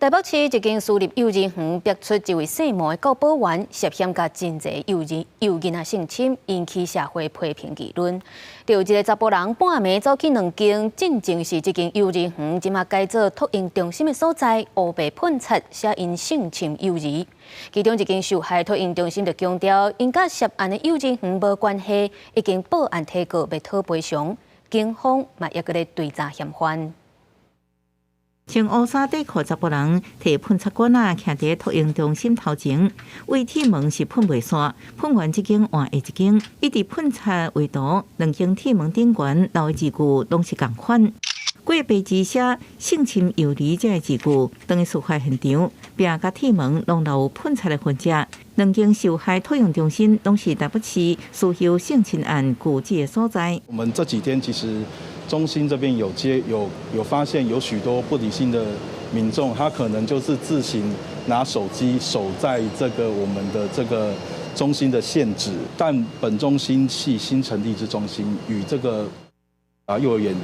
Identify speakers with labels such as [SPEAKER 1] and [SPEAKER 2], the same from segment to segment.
[SPEAKER 1] 台北市一間私立幼兒園逼出一位姓毛的教保員涉嫌共真濟幼兒幼囡仔性侵，引起社會批評議論。就有一个查埔人半暝走去兩間進前是這間幼兒園，這馬改做托嬰中心的所在，烏白噴漆寫𪜶性侵幼兒。其中一間受害托嬰中心就強調，𪜶佮涉案的幼兒園無關係，已經報案提告，欲討賠償。警方嘛猶閣咧追查嫌犯。
[SPEAKER 2] 穿烏衫短褲查埔人提噴漆罐仔，徛佇托嬰中心頭前，為鐵門是噴袂煞，噴完這間換下一間，一直噴漆為圖，兩間鐵門頂懸留的字句攏是仝款。過白紙寫性侵幼兒這个字句，當佇事發現場，壁佮鐵門攏留有噴漆的痕跡。兩間受害托嬰中心攏是台北市私幼性侵案舊址的所在。
[SPEAKER 3] 我們這幾天其實中心這邊有接有有發現有許多不理性的民眾，他可能就是自行拿手機守在這個我們的這個中心的現址，但本中心係新成立之中心，與這個幼兒園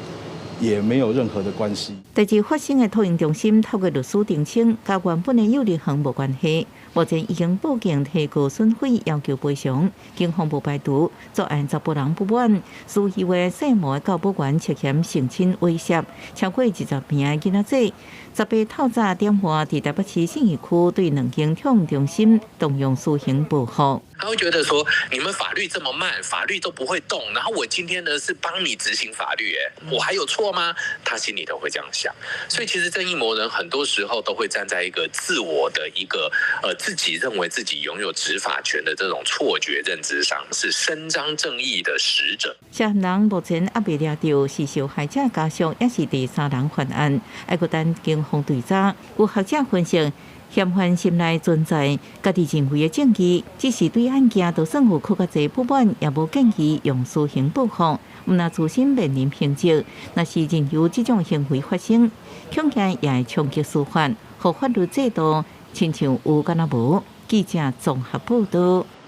[SPEAKER 3] 也沒有任何的關係。
[SPEAKER 2] 代誌發生的托嬰中心透過律師澄清，佮原本的幼兒園無關係。目前已經報警提告損毀，要求賠償。警方無排除作案查埔人不滿，私幼的姓毛的教保員涉嫌性侵猥褻超過20名的囡仔仔。18透早點半，佇台北市信義區對兩間托嬰中心動用私刑報復。
[SPEAKER 4] 他會覺得說，你們法律這麼慢，法律都不會動，然後我今天呢是幫你執行法律，誒，我還有錯嗎？他心裡頭會這樣想。所以其實正義魔人很多時候都會站在一個自我的一個，自己認為自己擁有執法權的這種錯覺認知上，是伸張正義的使者。
[SPEAKER 2] 涉案人目前猶未掠著是受害者家屬，抑是第三人犯案，猶閣等警方追查。有學者分析，嫌犯心內存在家己認為的正義，只是對案件就算有閣較濟不滿，也無建議用私刑報復。毋若自身面臨刑責，若是任由這種行為發生，恐驚也會衝擊司法，予法律制度親像有敢若無。記者綜合報導。